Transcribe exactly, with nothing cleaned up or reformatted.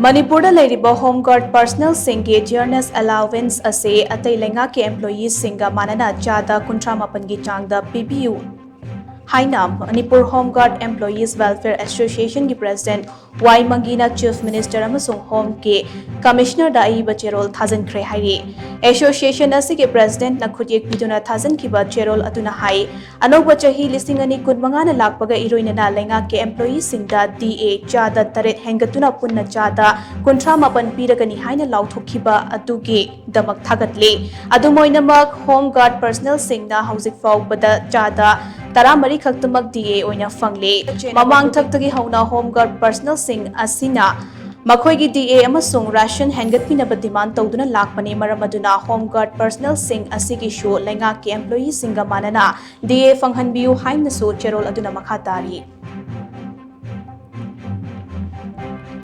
ꯃꯅꯤꯄꯨꯔꯗ ꯂꯩꯔꯤꯕ home ꯒꯥꯔꯗ ꯄꯔꯁꯅꯦꯜꯁꯤꯡꯒꯤ ꯖꯤꯌꯔꯅꯦꯁ allowance ꯑꯁꯤ ꯑꯇꯩ ꯂꯩꯉꯥꯛꯀꯤ ꯑꯦꯝꯄ꯭ꯂꯣꯌꯤꯁꯤꯡꯒ ꯃꯥꯟꯅꯅ ꯆꯥꯗ ꯀꯨꯟꯊ꯭ꯔꯥ ꯃꯥꯄꯟꯒꯤ ꯆꯥꯡꯗ ꯄꯤꯕꯤꯌꯨ ꯍꯥꯏꯅ Manipur home guard employees welfare ꯑꯦꯁꯣꯁꯤꯌꯦꯁꯟꯒꯤ ꯄ꯭ꯔꯦꯁꯤꯗꯦꯟꯠ ꯋꯥꯏ ꯃꯪꯒꯤꯅ ꯆꯤꯐ ꯃꯤꯅꯤꯁꯇꯔ ꯑꯃꯁꯨꯡ ꯍꯣꯝꯒꯤ ꯀꯃꯤꯁꯅꯔꯗ ꯑꯏꯕ ꯆꯦꯔꯣꯜ ꯊꯥꯖꯤꯟꯈ꯭ꯔꯦ ꯍꯥꯏꯔꯤ꯫ ꯑꯦꯁꯣꯁꯤꯌꯦꯁꯟ ꯑꯁꯤꯒꯤ ꯄ꯭ꯔꯦꯁꯤꯗꯦꯟꯠꯅ ꯈꯨꯠꯌꯦꯛ ꯄꯤꯗꯨꯅ ꯊꯥꯖꯤꯟꯈꯤꯕ ꯆꯦꯔꯣꯜ ꯑꯗꯨꯅ ꯍꯥꯏ, ꯑꯅꯧꯕ ꯆꯍꯤ ꯂꯤꯁꯤꯡ ꯑꯅꯤ ꯀꯨꯟꯃꯉꯥꯅ ꯂꯥꯛꯄꯒ ꯏꯔꯣꯏꯅꯅ ꯂꯩꯉꯥꯛꯀꯤ ꯑꯦꯝꯄ꯭ꯂꯣꯌꯤꯁꯤꯡꯗ ꯗꯤ ꯑꯦ ꯆꯥꯗ ꯇꯔꯦꯠ ꯍꯦꯟꯒꯠꯇꯨꯅ ꯄꯨꯟꯅ ꯆꯥꯗ ꯀꯨꯟꯊ꯭ꯔꯥ ꯃꯥꯄꯟ ꯄꯤꯔꯒꯅꯤ ꯍꯥꯏꯅ ꯂꯥꯎꯊꯣꯛꯈꯤꯕ ꯑꯗꯨꯒꯤꯗꯃꯛ ꯊꯥꯒꯠꯂꯤ꯫ ꯑꯗꯨꯝ ꯑꯣꯏꯅꯃꯛ, ꯍꯣꯝ ꯒꯥꯔꯗ ꯄꯔꯁꯅꯦꯜꯁꯤꯡꯅ ꯍꯧꯖꯤꯛ ꯐꯥꯎꯕꯗ ꯆꯥꯗ ꯇꯔꯥꯃꯔꯤ ꯈꯛꯇꯃꯛ ꯗꯤ ꯑꯦ ꯑꯣꯏꯅ ꯐꯪꯂꯤ꯫ ꯃꯃꯥꯡ ꯊꯛꯇꯒꯤ ꯍꯧꯅ ꯍꯣꯝ ꯒꯥꯔꯗ ꯄꯔꯁꯅꯦꯜꯁꯤꯡ ꯑꯁꯤꯅ ꯃꯈꯣꯏꯒꯤ ꯗꯤ ꯑꯦ ꯑꯃꯁꯨꯡ ꯔꯥꯁꯟ ꯍꯦꯟꯒꯠꯄꯤꯅꯕ ꯗꯤꯃꯥꯟ ꯇꯧꯗꯨꯅ ꯂꯥꯛꯄꯅꯤ꯫ ꯃꯔꯝ ꯑꯗꯨꯅ ꯍꯣꯝ ꯒꯥꯔꯗ ꯄꯔꯁꯅꯦꯜꯁꯤꯡ ꯑꯁꯤꯒꯤꯁꯨ ꯂꯩꯉꯥꯛꯀꯤ ꯑꯦꯝꯄ꯭ꯂꯣꯌꯤꯁꯤꯡꯒ ꯃꯥꯟꯅꯅ ꯗꯤ ꯑꯦ ꯐꯪꯍꯟꯕꯤꯌꯨ ꯍꯥꯏꯅꯁꯨ ꯆꯦꯔꯣꯜ ꯑꯗꯨꯅ ꯃꯈꯥ ꯇꯥꯔꯤ꯫